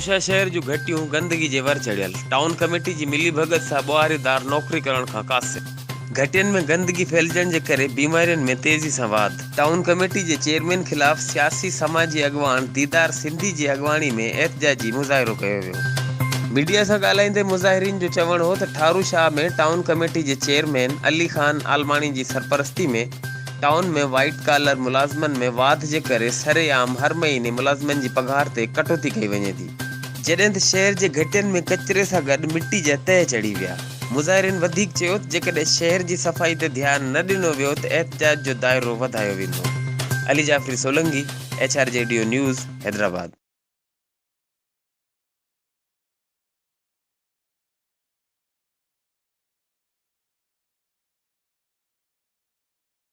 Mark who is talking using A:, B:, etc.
A: ٺاروشاه شهر جون گهٽيون گندگي جي ور چڙهيل، ٽائون ڪميٽي جي ملي ڀڳت سان ٻهاريدار نوڪري ڪرڻ کان قاصر. گهٽين ۾ گندگي ڦهلجڻ جي ڪري بيمارين ۾ تيزي سان واڌ، ٽائون ڪميٽي جي چيئرمين خلاف سياسي سماجي اڳواڻ ديدار سنڌي جي اڳواڻي ۾ احتجاجي مظاهرو ڪيو ويو. ميڊيا سان ڳالهائيندي مظاهرين جو چوڻ هو ته ٺاروشاه ۾ ٽائون ڪميٽي جي چيئرمين علي خان عالماڻي جي سرپرستي ۾ ٽائون ۾ وائيٽ ڪالر ملازمن ۾ واڌ جي ڪري سرعام هر مهيني ملازمن جي پگهار تي ڪٽوتي ڪئي وڃي ٿي. جڏهن ته شهر جي گهٽين ۾ ڪچري سان گڏ مٽي جا تهه چڙهي ويا. مظاهرين وڌيڪ چيو ته جيڪڏهن شهر جي صفائي تي ڌيان نه ڏنو ويو ته احتجاج جو دائرو وڌايو ويندو. Ali Jafri Solangi, H R G D O news, Hyderabad.